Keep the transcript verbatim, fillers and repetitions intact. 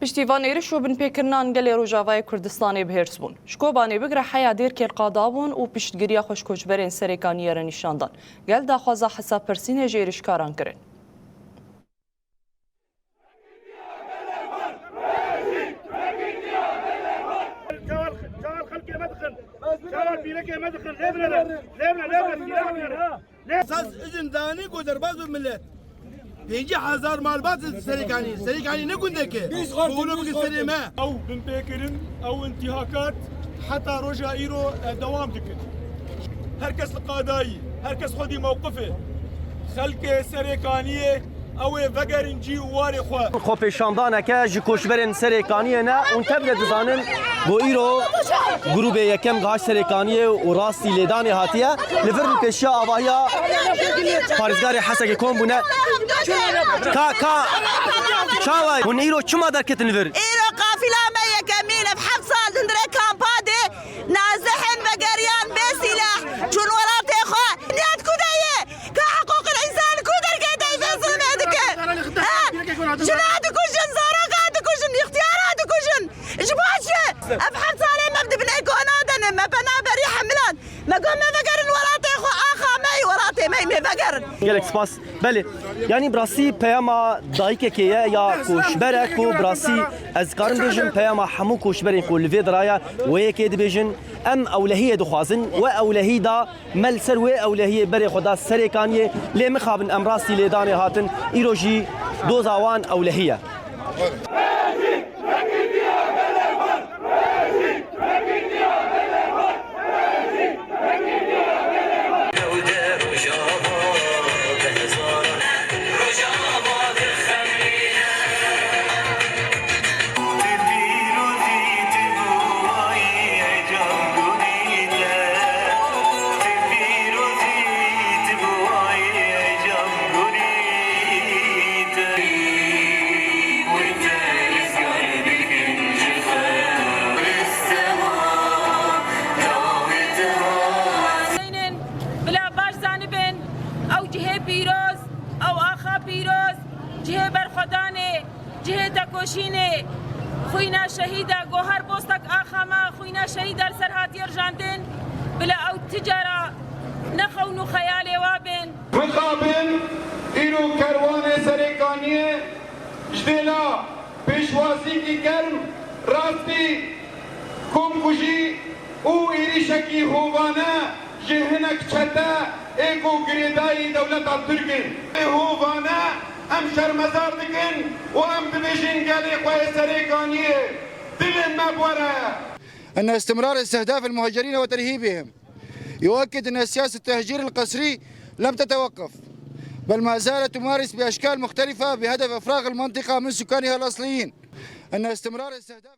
Piştî van êriş û binpêkirinan gelê Rojavayê Kurdistanê bi hêrs bûn. Ji Kobanê bigire heya Dêrkêl qada bûn û piştgiriya xwe ji koçberên Serêkaniyê re nîşan dan. Gel daxwaza hesapirsînê ji êrişkaran kirin. Çawa, çawa xelkê me dixin? Çawa pîrekê me dixin? Lê bine, lê bine, lê bine, lê bine. Esas izin danî ku derbaz bi millet. Pêncî hezar malbat Serêkanî. Serêkanî ne gundeke. Bûne bike serê me. Ew binpêkirin, ew intîhakat heta roja îro, e, dewam dikin. Her kes li qadayî, her kes xwedî mewqifê. Xelkê Serêkaniyê ew ê vegerin cî û warê xwe. Xwepêşandaneke ji koçberên Serêkaniyê ne û tev de dizanin ku îro grûbê yekem gihişt Serêkaniyê û rastî lêdanê hatiye. Li vir li pêşiya avahiya parêzgarê Hesekê kom bûne. Ka, ka, çawa? Hûn îro çima derketin li vir? Îro qafîla me yekemîn, ev heft sal di hundirê kampa de nazihin vegeriyan bê sîlah çûn welatê xwe. Niyet ku de ye? Ka hiqûqil însan ku dergê de vê zulmê dike? He? Jina dikujin, zarokê dikujin, îxtiyara dikujin. Ji bo çi? Ev heft salê me bi dibinê kona de ne, me penaberî hemilan. Me got me vegerin welatê xwe, axa me yî, welatê me yî, me vegerin. Gelek spas. Belê. Yanî bi rastî peyama dayikekê ye ya koçberek ku bi rastî ez dikarim bêjim peyama hemû koçberên ku li vê diraye wê yekê dibêjin, em ewlehiyê dixwazin, we ewlehî da, me li ser wê ewlehiyê berê xwe da Serêkaniyê, lê mixabin em rastî lêdanê hatin, îro jî doza wan ewlehî ye. Bila baş zanibin, ew cihê pîroz, ew axa pîroz, cihê berxwedanê, cihê tekoşînê, xwîna şehîda, gohar bostek axa me, xwîna şehîda li ser hatiye rijandin, bila ew ti cara ne xewn û xeyalê wa bin. Mixabin îro kerwanê Serêkaniyê ji dêla pêşwazîkî germ rastî komkujî û êrîşekî hovane ji hinek çete ê ku girêdayî dewleta Tirk in. Ê hovane em şermezar dikin û em dibêjin gelê xwe yê Serêkaniyê, dilê me bi we re ye. أن استمرار استهداف المهجرين وترهيبهم يؤكد أن سياسة التهجير القسري لم تتوقف، بل ما زالت تمارس بأشكال مختلفة بهدف إفراغ المنطقة من سكانها الأصليين. أن استمرار استهداف